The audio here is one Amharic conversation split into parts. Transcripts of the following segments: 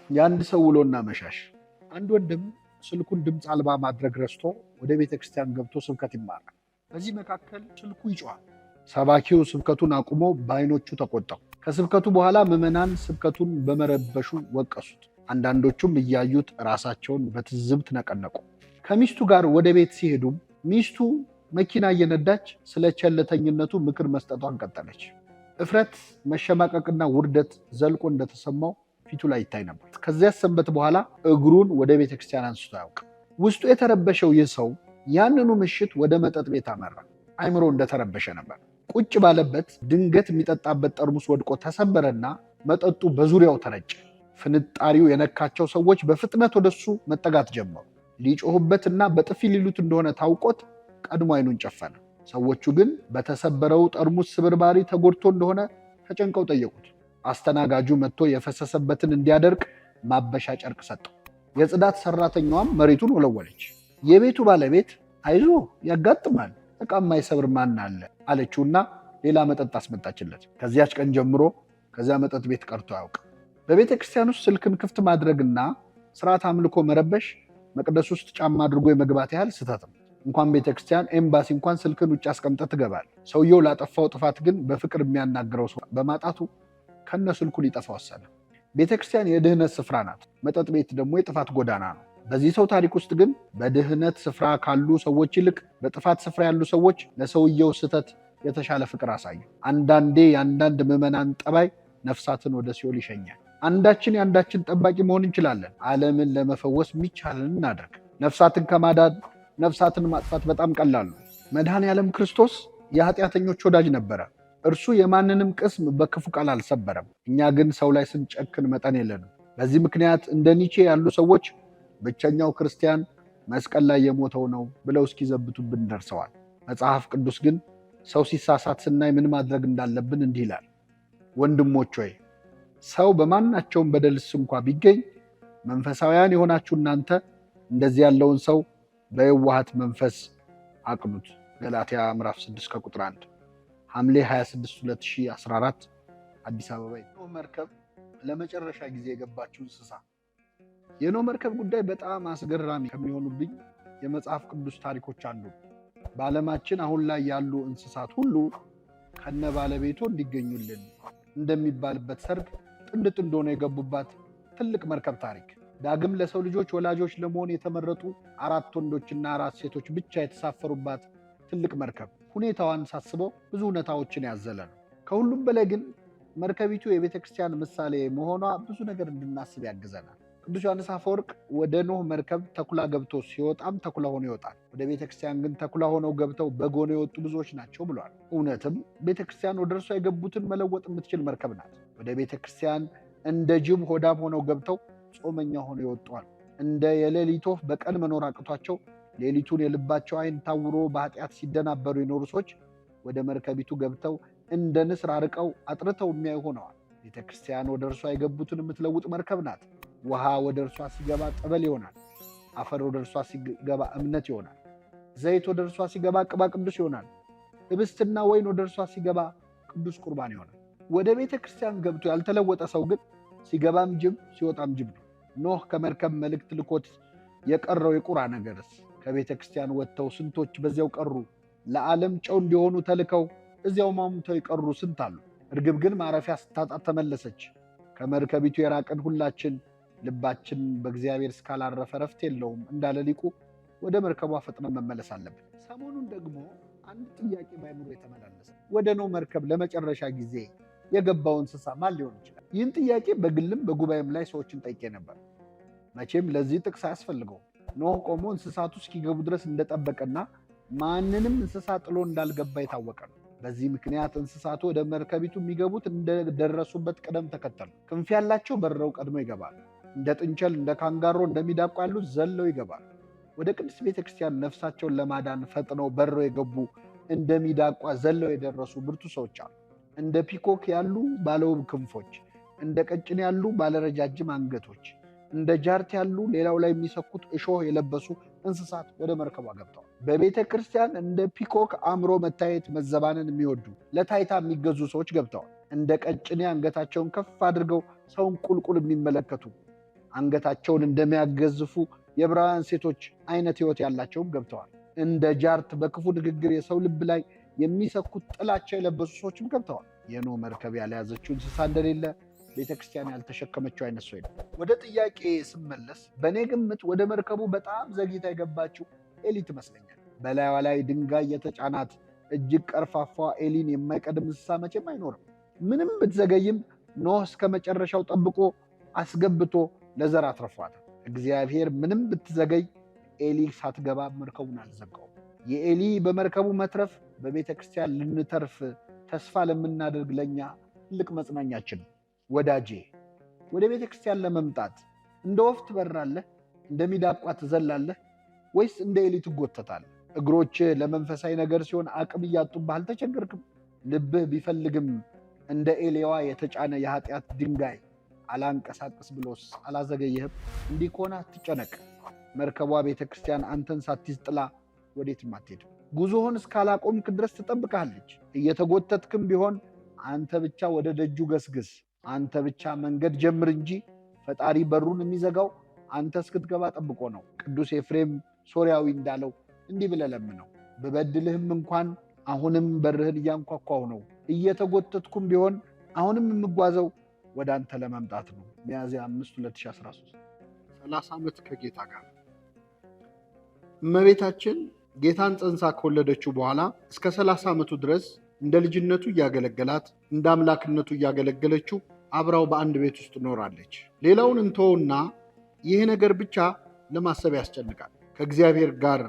የአንድ ሰው ውሎና መሻሽ። አንድ ወንድም ስልኩን ድምፅ አልባ ማድረግ ረስቶ ወደ ቤተ ክርስቲያን ገብቶ ስብከት ይማራል። በዚህ መካከል ስልኩ ይጮኻል። ሰባኪው ስብከቱን አቁሞ በዓይኖቹ ተቆጣው። ከስብከቱ በኋላ ምዕመናን ስብከቱን በመረበሹ ወቀሱት። አንዳንዶቹም እያዩት ራሳቸውን በትዝብት ነቀነቁ። ከሚስቱ ጋር ወደ ቤት ሲሄዱም ሚስቱ መኪና እየነዳች ስለ ቸልተኝነቱ ምክር መስጠቷን ቀጠለች። እፍረት፣ መሸማቀቅና ውርደት ዘልቆ እንደተሰማው ፊቱ ላይ ይታይ ነበር። ከዚያ ሰንበት በኋላ እግሩን ወደ ቤተክርስቲያን አንስቶ አያውቅም። ውስጡ የተረበሸው ይህ ሰው ያንኑ ምሽት ወደ መጠጥ ቤት አመራ። አይምሮ እንደተረበሸ ነበር። ቁጭ ባለበት ድንገት የሚጠጣበት ጠርሙስ ወድቆ ተሰበረና መጠጡ በዙሪያው ተረጨ። ፍንጣሪው የነካቸው ሰዎች በፍጥነት ወደሱ መጠጋት ጀመሩ። ሊጮሁበትና በጥፊ ሊሉት እንደሆነ ታውቆት ቀድሞ አይኑን ጨፈነ። ሰዎቹ ግን በተሰበረው ጠርሙስ ስብርባሪ ተጎድቶ እንደሆነ ተጨንቀው ጠየቁት። አስተናጋጁ መጥቶ የፈሰሰበትን እንዲያደርቅ ማበሻ ጨርቅ ሰጠው። የጽዳት ሰራተኛዋም መሬቱን ወለወለች። የቤቱ ባለቤት አይዞ ያጋጥማል፣ ዕቃ የማይሰብር ማን አለ አለችውና ሌላ መጠጥ አስመጣችለት። ከዚያች ቀን ጀምሮ ከዚያ መጠጥ ቤት ቀርቶ አያውቅም። በቤተ ክርስቲያን ውስጥ ስልክን ክፍት ማድረግና ስርዓት አምልኮ መረበሽ መቅደስ ውስጥ ጫማ አድርጎ የመግባት ያህል ስህተት ነው። እንኳን ቤተክርስቲያን ኤምባሲ እንኳን ስልክን ውጭ አስቀምጠህ ትገባል። ሰውየው ላጠፋው ጥፋት ግን በፍቅር የሚያናግረው ሰው በማጣቱ ከነ ስልኩ ሊጠፋ ወሰነ። ቤተክርስቲያን የድህነት ስፍራ ናት፣ መጠጥ ቤት ደግሞ የጥፋት ጎዳና ነው። በዚህ ሰው ታሪክ ውስጥ ግን በድህነት ስፍራ ካሉ ሰዎች ይልቅ በጥፋት ስፍራ ያሉ ሰዎች ለሰውየው ስህተት የተሻለ ፍቅር አሳዩ። አንዳንዴ የአንዳንድ ምዕመናን ጠባይ ነፍሳትን ወደ ሲኦል ይሸኛል። አንዳችን የአንዳችን ጠባቂ መሆን እንችላለን። ዓለምን ለመፈወስ የሚቻለን እናድርግ። ነፍሳትን ከማዳን ነፍሳትን ማጥፋት በጣም ቀላል ነው። መድኃኔ ዓለም ክርስቶስ የኃጢአተኞች ወዳጅ ነበረ። እርሱ የማንንም ቅስም በክፉ ቃል አልሰበረም። እኛ ግን ሰው ላይ ስንጨክን መጠን የለንም። በዚህ ምክንያት እንደ ኒቼ ያሉ ሰዎች ብቸኛው ክርስቲያን መስቀል ላይ የሞተው ነው ብለው እስኪዘብቱብን ደርሰዋል። መጽሐፍ ቅዱስ ግን ሰው ሲሳሳት ስናይ ምን ማድረግ እንዳለብን እንዲህ ይላል። ወንድሞች ሆይ፣ ሰው በማናቸውም በደልስ እንኳ ቢገኝ መንፈሳውያን የሆናችሁ እናንተ እንደዚህ ያለውን ሰው በየዋሃት መንፈስ አቅኑት። ገላትያ ምዕራፍ 6 ከቁጥር 1። ሐምሌ 26 2014፣ አዲስ አበባ። የኖህ መርከብ ለመጨረሻ ጊዜ የገባችው እንስሳ። የኖህ መርከብ ጉዳይ በጣም አስገራሚ ከሚሆኑብኝ የመጽሐፍ ቅዱስ ታሪኮች አንዱ። በዓለማችን አሁን ላይ ያሉ እንስሳት ሁሉ ከነ ባለቤቱ እንዲገኙልን እንደሚባልበት ሰርግ ጥንድ ጥንድ ሆነው የገቡባት ትልቅ መርከብ ታሪክ፣ ዳግም ለሰው ልጆች ወላጆች ለመሆን የተመረጡ አራት ወንዶችና አራት ሴቶች ብቻ የተሳፈሩባት ትልቅ መርከብ ሁኔታዋን ሳስበው ብዙ እውነታዎችን ያዘለ ነው። ከሁሉም በላይ ግን መርከቢቱ የቤተ ክርስቲያን ምሳሌ መሆኗ ብዙ ነገር እንድናስብ ያግዘናል። ቅዱስ ዮሐንስ አፈወርቅ ወደ ኖህ መርከብ ተኩላ ገብቶ ሲወጣም ተኩላ ሆኖ ይወጣል፣ ወደ ቤተ ክርስቲያን ግን ተኩላ ሆነው ገብተው በግ ሆነው የወጡ ብዙዎች ናቸው ብሏል። እውነትም ቤተ ክርስቲያን ወደ እርሷ የገቡትን መለወጥ የምትችል መርከብ ናት። ወደ ቤተ ክርስቲያን እንደ ጅብ ሆዳም ሆነው ገብተው ጾመኛ ሆነው ይወጧል። እንደ የሌሊት ወፍ በቀን መኖር አቅቷቸው ሌሊቱን የልባቸው ዓይን ታውሮ በኃጢአት ሲደናበሩ የኖሩ ሰዎች ወደ መርከቢቱ ገብተው እንደ ንስር አርቀው አጥርተው የሚያዩ ሆነዋል። ቤተ ክርስቲያን ወደ እርሷ የገቡትን የምትለውጥ መርከብ ናት። ውሃ ወደ እርሷ ሲገባ ጠበል ይሆናል። አፈር ወደ እርሷ ሲገባ እምነት ይሆናል። ዘይት ወደ እርሷ ሲገባ ቅባ ቅዱስ ይሆናል። ህብስትና ወይን ወደ እርሷ ሲገባ ቅዱስ ቁርባን ይሆናል። ወደ ቤተ ክርስቲያን ገብቶ ያልተለወጠ ሰው ግን ሲገባም ጅብ ሲወጣም ጅብ ነው። ኖህ ከመርከብ መልእክት ልኮት የቀረው የቁራ ነገርስ? ከቤተ ክርስቲያን ወጥተው ስንቶች በዚያው ቀሩ። ለዓለም ጨው እንዲሆኑ ተልከው እዚያው ማሙተው የቀሩ ስንት አሉ። እርግብ ግን ማረፊያ ስታጣ ተመለሰች። ከመርከቢቱ የራቅን ሁላችን ልባችን በእግዚአብሔር እስካላረፈ ረፍት የለውም እንዳለ ሊቁ ወደ መርከቧ ፈጥነን መመለስ አለብን። ሰሞኑን ደግሞ አንድ ጥያቄ ባይምሮ የተመላለሰ፣ ወደ ኖህ መርከብ ለመጨረሻ ጊዜ የገባው እንስሳ ማን ሊሆን ይችላል? ይህን ጥያቄ በግልም በጉባኤም ላይ ሰዎችን ጠይቄ ነበር። መቼም ለዚህ ጥቅስ አያስፈልገውም። ኖህ ቆሞ እንስሳቱ እስኪገቡ ድረስ እንደጠበቀና ማንንም እንስሳ ጥሎ እንዳልገባ የታወቀ ነው። በዚህ ምክንያት እንስሳቱ ወደ መርከቢቱ የሚገቡት እንደደረሱበት ቅደም ተከተል። ክንፍ ያላቸው በረው ቀድሞ ይገባሉ። እንደ ጥንቸል፣ እንደ ካንጋሮ፣ እንደሚዳቋ ያሉት ዘለው ይገባሉ። ወደ ቅድስት ቤተክርስቲያን ነፍሳቸውን ለማዳን ፈጥነው በረው የገቡ፣ እንደሚዳቋ ዘለው የደረሱ ብርቱ ሰዎች አሉ። እንደ peacock ያሉ ባለውብ ክንፎች፣ እንደ ቀጭኔ ያሉ ባለረጃጅም አንገቶች፣ እንደ ጃርት ያሉ ሌላው ላይ የሚሰኩት እሾህ የለበሱ እንስሳት ወደ መርከቧ ገብተዋል። በቤተ ክርስቲያን እንደ peacock አምሮ መታየት መዘባነን የሚወዱ፣ ለታይታ የሚገዙ ሰዎች ገብተዋል። እንደ ቀጭኔ አንገታቸውን ከፍ አድርገው ሰውን ቁልቁል የሚመለከቱ፣ አንገታቸውን እንደሚያገዝፉ የዕብራውያን ሴቶች አይነት ሕይወት ያላቸውም ገብተዋል። እንደ ጃርት በክፉ ንግግር የሰው ልብ ላይ የሚሰኩት ጥላቻ የለበሱ ሰዎችም ገብተዋል። የኖህ መርከብ ያልያዘችው እንስሳ እንደሌለ ቤተክርስቲያን ያልተሸከመችው አይነት ሰው የለም። ወደ ጥያቄ ስመለስ በእኔ ግምት ወደ መርከቡ በጣም ዘግይታ የገባችው ኤሊ ትመስለኛል። በላይዋ ላይ ድንጋይ የተጫናት እጅግ ቀርፋፏ ኤሊን የማይቀድም እንስሳ መቼም አይኖርም። ምንም ብትዘገይም ኖህ እስከ መጨረሻው ጠብቆ አስገብቶ ለዘር አትርፏታል። እግዚአብሔር ምንም ብትዘገይ ኤሊ ሳትገባ መርከቡን አልዘጋውም። የኤሊ በመርከቡ መትረፍ በቤተ ክርስቲያን ልንተርፍ ተስፋ ለምናደርግ ለእኛ ትልቅ መጽናኛችን ነው። ወዳጄ፣ ወደ ቤተ ክርስቲያን ለመምጣት እንደ ወፍ ትበራለህ? እንደ ሚዳቋ ትዘላለህ? ወይስ እንደ ኤሊ ትጎተታለህ? እግሮችህ ለመንፈሳዊ ነገር ሲሆን አቅም እያጡብህ አልተቸገርክም? ልብህ ቢፈልግም እንደ ኤሌዋ የተጫነ የኃጢአት ድንጋይ አላንቀሳቅስ ብሎስ አላዘገየህም? እንዲህ ከሆነ አትጨነቅ። መርከቧ ቤተ ክርስቲያን አንተን ሳትይዝ ጥላ ወዴትም አትሄድም። ጉዞህን እስካላቆምክ ድረስ ትጠብቅሃለች። እየተጎተትክም ቢሆን አንተ ብቻ ወደ ደጁ ገስግስ። አንተ ብቻ መንገድ ጀምር እንጂ ፈጣሪ በሩን የሚዘጋው አንተ እስክትገባ ጠብቆ ነው። ቅዱስ ኤፍሬም ሶርያዊ እንዳለው እንዲህ ብለህ ለምነው፣ ብበድልህም እንኳን አሁንም በርህን እያንኳኳሁ ነው። እየተጎተትኩም ቢሆን አሁንም የምጓዘው ወደ አንተ ለመምጣት ነው። ሚያዝያ 5 2013። 30 ዓመት ከጌታ ጋር። እመቤታችን ጌታን ጸንሳ ከወለደችው በኋላ እስከ 30 ዓመቱ ድረስ እንደ ልጅነቱ እያገለገላት፣ እንደ አምላክነቱ እያገለገለችው አብራው በአንድ ቤት ውስጥ ኖራለች። ሌላውን እንተውና ይህ ነገር ብቻ ለማሰብ ያስጨንቃል። ከእግዚአብሔር ጋር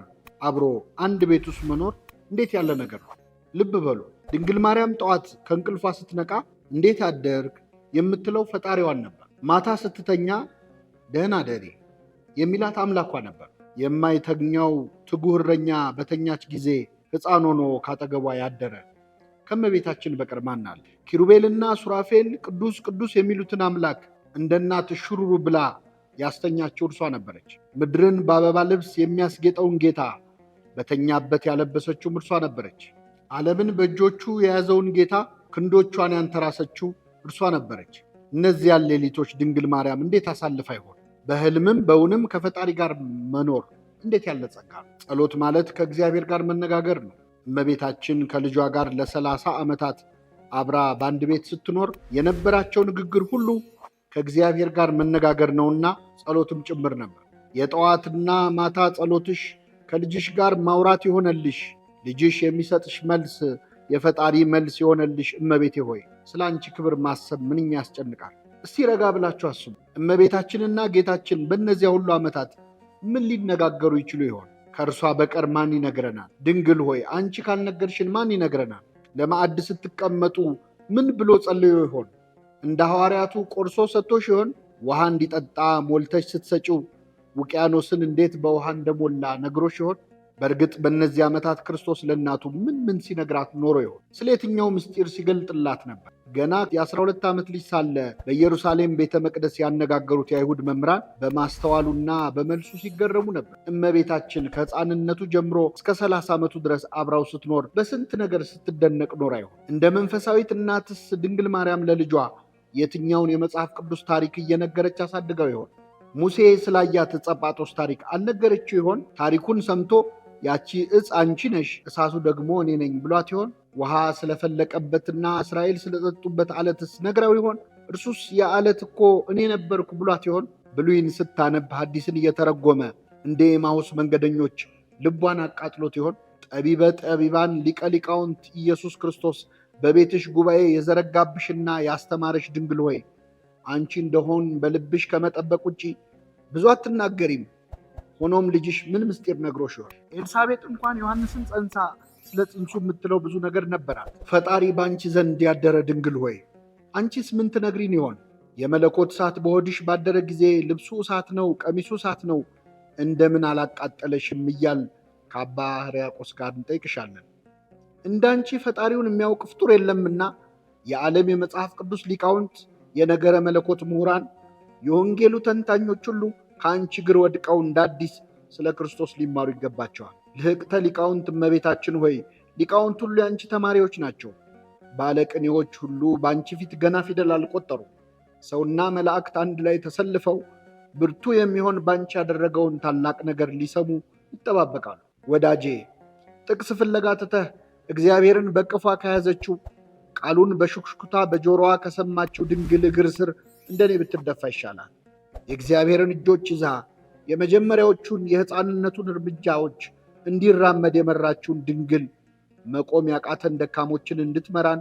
አብሮ አንድ ቤት ውስጥ መኖር እንዴት ያለ ነገር ነው! ልብ በሉ፣ ድንግል ማርያም ጠዋት ከእንቅልፏ ስትነቃ እንዴት አደርክ የምትለው ፈጣሪዋን ነበር። ማታ ስትተኛ ደህና ደሪ የሚላት አምላኳ ነበር። የማይተኛው ትጉህ እረኛ በተኛች ጊዜ ሕፃን ሆኖ ካጠገቧ ያደረ ከእመቤታችን በቀር ማን አለ? ኪሩቤልና ሱራፌል ቅዱስ ቅዱስ የሚሉትን አምላክ እንደ እናት ሹሩሩ ብላ ያስተኛችው እርሷ ነበረች። ምድርን በአበባ ልብስ የሚያስጌጠውን ጌታ በተኛበት ያለበሰችውም እርሷ ነበረች። ዓለምን በእጆቹ የያዘውን ጌታ ክንዶቿን ያንተራሰችው እርሷ ነበረች። እነዚያን ሌሊቶች ድንግል ማርያም እንዴት አሳልፋ ይሆን? በሕልምም በእውንም ከፈጣሪ ጋር መኖር እንዴት ያለ ጸጋ ነው! ጸሎት ማለት ከእግዚአብሔር ጋር መነጋገር ነው። እመቤታችን ከልጇ ጋር ለ30 ዓመታት አብራ በአንድ ቤት ስትኖር የነበራቸው ንግግር ሁሉ ከእግዚአብሔር ጋር መነጋገር ነውና ጸሎትም ጭምር ነበር። የጠዋትና ማታ ጸሎትሽ ከልጅሽ ጋር ማውራት የሆነልሽ፣ ልጅሽ የሚሰጥሽ መልስ የፈጣሪ መልስ የሆነልሽ እመቤቴ ሆይ፣ ስለ አንቺ ክብር ማሰብ ምንኛ ያስጨንቃል። እስቲ ረጋ ብላችሁ አስቡ። እመቤታችንና ጌታችን በእነዚያ ሁሉ ዓመታት ምን ሊነጋገሩ ይችሉ ይሆን? ከእርሷ በቀር ማን ይነግረናል? ድንግል ሆይ፣ አንቺ ካልነገርሽን ማን ይነግረናል? ለማዕድ ስትቀመጡ ምን ብሎ ጸልዮ ይሆን? እንደ ሐዋርያቱ ቆርሶ ሰጥቶሽ ይሆን? ውሃ እንዲጠጣ ሞልተሽ ስትሰጪው ውቅያኖስን እንዴት በውሃ እንደሞላ ነግሮሽ ይሆን? በእርግጥ በእነዚህ ዓመታት ክርስቶስ ለእናቱ ምን ምን ሲነግራት ኖሮ ይሆን? ስለ የትኛው ምስጢር ሲገልጥላት ነበር? ገና የ12 ዓመት ልጅ ሳለ በኢየሩሳሌም ቤተ መቅደስ ያነጋገሩት የአይሁድ መምህራን በማስተዋሉና በመልሱ ሲገረሙ ነበር። እመቤታችን ከሕፃንነቱ ጀምሮ እስከ 30 ዓመቱ ድረስ አብራው ስትኖር በስንት ነገር ስትደነቅ ኖራ ይሆን? እንደ መንፈሳዊት እናትስ ድንግል ማርያም ለልጇ የትኛውን የመጽሐፍ ቅዱስ ታሪክ እየነገረች አሳድገው ይሆን? ሙሴ ስላያት ዕፀ ጳጦስ ታሪክ አልነገረችው ይሆን? ታሪኩን ሰምቶ ያቺ ዕፅ አንቺ ነሽ፣ እሳቱ ደግሞ እኔ ነኝ ብሏት ይሆን? ውሃ ስለፈለቀበትና እስራኤል ስለጠጡበት አለትስ ነግራው ይሆን? እርሱስ የአለት እኮ እኔ ነበርኩ ብሏት ይሆን? ብሉይን ስታነብ ሐዲስን እየተረጎመ እንደ ኤማሁስ መንገደኞች ልቧን አቃጥሎት ይሆን? ጠቢበ ጠቢባን ሊቀ ሊቃውንት ኢየሱስ ክርስቶስ በቤትሽ ጉባኤ የዘረጋብሽና ያስተማረሽ ድንግል ሆይ፣ አንቺ እንደሆን በልብሽ ከመጠበቅ ውጪ ብዙ አትናገሪም። ሆኖም ልጅሽ ምን ምስጢር ነግሮሽ ይሆን? ኤልሳቤጥ እንኳን ዮሐንስን ጸንሳ ስለ ጽንሱ የምትለው ብዙ ነገር ነበራት። ፈጣሪ በአንቺ ዘንድ ያደረ ድንግል ሆይ፣ አንቺስ ምን ትነግሪን ይሆን? የመለኮት እሳት በሆድሽ ባደረ ጊዜ ልብሱ እሳት ነው፣ ቀሚሱ እሳት ነው፣ እንደምን አላቃጠለሽም እያል ከአባ ሕርያቆስ ጋር እንጠይቅሻለን። እንዳንቺ ፈጣሪውን የሚያውቅ ፍጡር የለምና የዓለም የመጽሐፍ ቅዱስ ሊቃውንት፣ የነገረ መለኮት ምሁራን፣ የወንጌሉ ተንታኞች ሁሉ ከአንቺ እግር ወድቀው እንደ አዲስ ስለ ክርስቶስ ሊማሩ ይገባቸዋል። ልህቅተ ሊቃውንት እመቤታችን ሆይ፣ ሊቃውንት ሁሉ የአንቺ ተማሪዎች ናቸው። ባለቅኔዎች ሁሉ በአንቺ ፊት ገና ፊደል አልቆጠሩ። ሰውና መላእክት አንድ ላይ ተሰልፈው ብርቱ የሚሆን ባንቺ ያደረገውን ታላቅ ነገር ሊሰሙ ይጠባበቃሉ። ወዳጄ፣ ጥቅስ ፍለጋ ትተህ እግዚአብሔርን በቅፏ ከያዘችው፣ ቃሉን በሹክሹክታ በጆሮዋ ከሰማችው ድንግል እግር ስር እንደኔ ብትደፋ ይሻላል። የእግዚአብሔርን እጆች ይዛ የመጀመሪያዎቹን የሕፃንነቱን እርምጃዎች እንዲራመድ የመራችውን ድንግል መቆም ያቃተን ደካሞችን እንድትመራን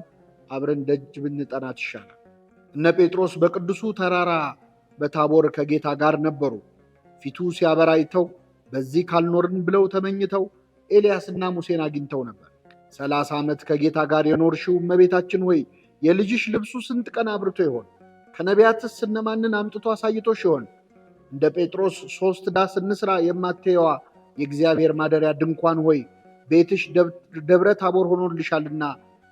አብረን ደጅ ብንጠናት ይሻላል። እነ ጴጥሮስ በቅዱሱ ተራራ በታቦር ከጌታ ጋር ነበሩ። ፊቱ ሲያበራ አይተው በዚህ ካልኖርን ብለው ተመኝተው ኤልያስና ሙሴን አግኝተው ነበር። 30 ዓመት ከጌታ ጋር የኖርሽው እመቤታችን ሆይ፣ የልጅሽ ልብሱ ስንት ቀን አብርቶ ይሆን? ከነቢያትስ እነማንን አምጥቶ አሳይቶሽ ይሆን? እንደ ጴጥሮስ ሦስት ዳስ እንስራ የማትየዋ የእግዚአብሔር ማደሪያ ድንኳን ሆይ፣ ቤትሽ ደብረ ታቦር ሆኖልሻልና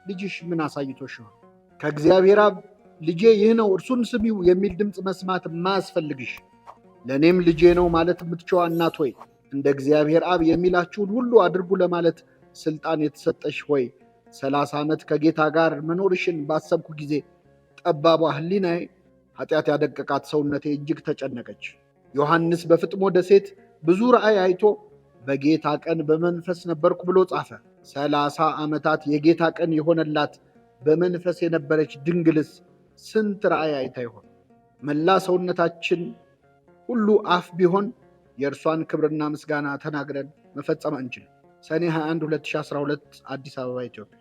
ልጅሽ ምን አሳይቶሽ ይሆን? ከእግዚአብሔር አብ “ልጄ ይህ ነው፣ እርሱን ስሚው” የሚል ድምፅ መስማት የማያስፈልግሽ፣ “ለእኔም ልጄ ነው” ማለት የምትችዋ እናት ሆይ፣ እንደ እግዚአብሔር አብ “የሚላችሁን ሁሉ አድርጉ” ለማለት ስልጣን የተሰጠሽ ሆይ፣ 30 ዓመት ከጌታ ጋር መኖርሽን ባሰብኩ ጊዜ ጠባቧ ሕሊናዬ፣ ኃጢአት ያደቀቃት ሰውነቴ እጅግ ተጨነቀች። ዮሐንስ በፍጥሞ ደሴት ብዙ ራእይ አይቶ “በጌታ ቀን በመንፈስ ነበርኩ” ብሎ ጻፈ። 30 ዓመታት የጌታ ቀን የሆነላት በመንፈስ የነበረች ድንግልስ ስንት ራእይ አይታ ይሆን? መላ ሰውነታችን ሁሉ አፍ ቢሆን የእርሷን ክብርና ምስጋና ተናግረን መፈጸም አንችልም። ሰኔ 21 2012፣ አዲስ አበባ፣ ኢትዮጵያ።